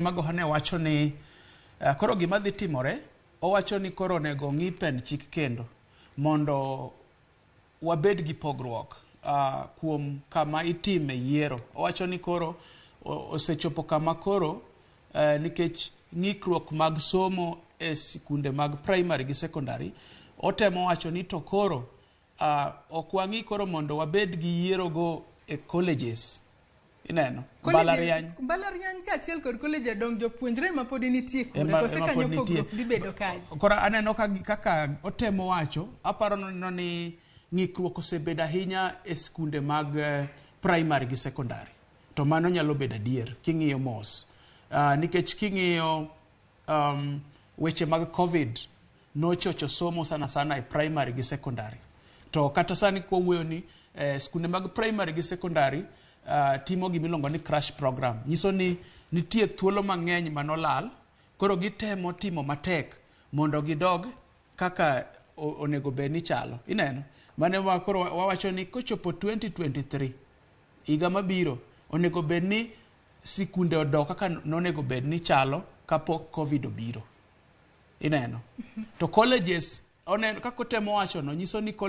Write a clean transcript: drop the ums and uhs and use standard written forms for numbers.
Magoha ne wacho ni koro gima dhi timore, owacho ni koro onego ng'i pend chik kendo mondo wabed gi pogruok kuom kama itime yiero. Owacho ni koro osechopo kama koro nikech ng'ikruok mag somo e sikunde mag primary gi secondary, otemo wacho ni to koro ok wang'i koro mondo wabed gi yiero go e colleges. Ineno? Mbalariany. Mbalariany kaachiel kod college dong jopuonjre ma pod nitie kure Ema, kose ema kanyo pod nitie. Pogruok dhi bedo kae? Koro aneno ka, kaka otemo wacho, aparo neno ni ng'ikruok osebedo ahinya e skunde mag primary gi secondary. To mano nyalo bedo adier king'iyo mos. Nikech king'iyo weche mag COVID nochocho somo sana sana e primary gi secondary. To kata sani kwawuoyo ni skunde mag primary gi secondary timo gimiluongo ni crash program. Nyiso ni nitie thuolo mang'eny manolal, koro gitemo timo matek mondo gidog kaka onego bed ni chalo. Ineno? Mano ma koro wawacho ni kochopo 2023 higa mabiro onego bed ni sikunde odok kaka nonego bed ni chalo kapok COVID obiro. Ineno? To colleges oneno kaka otemo wacho no nyiso ni college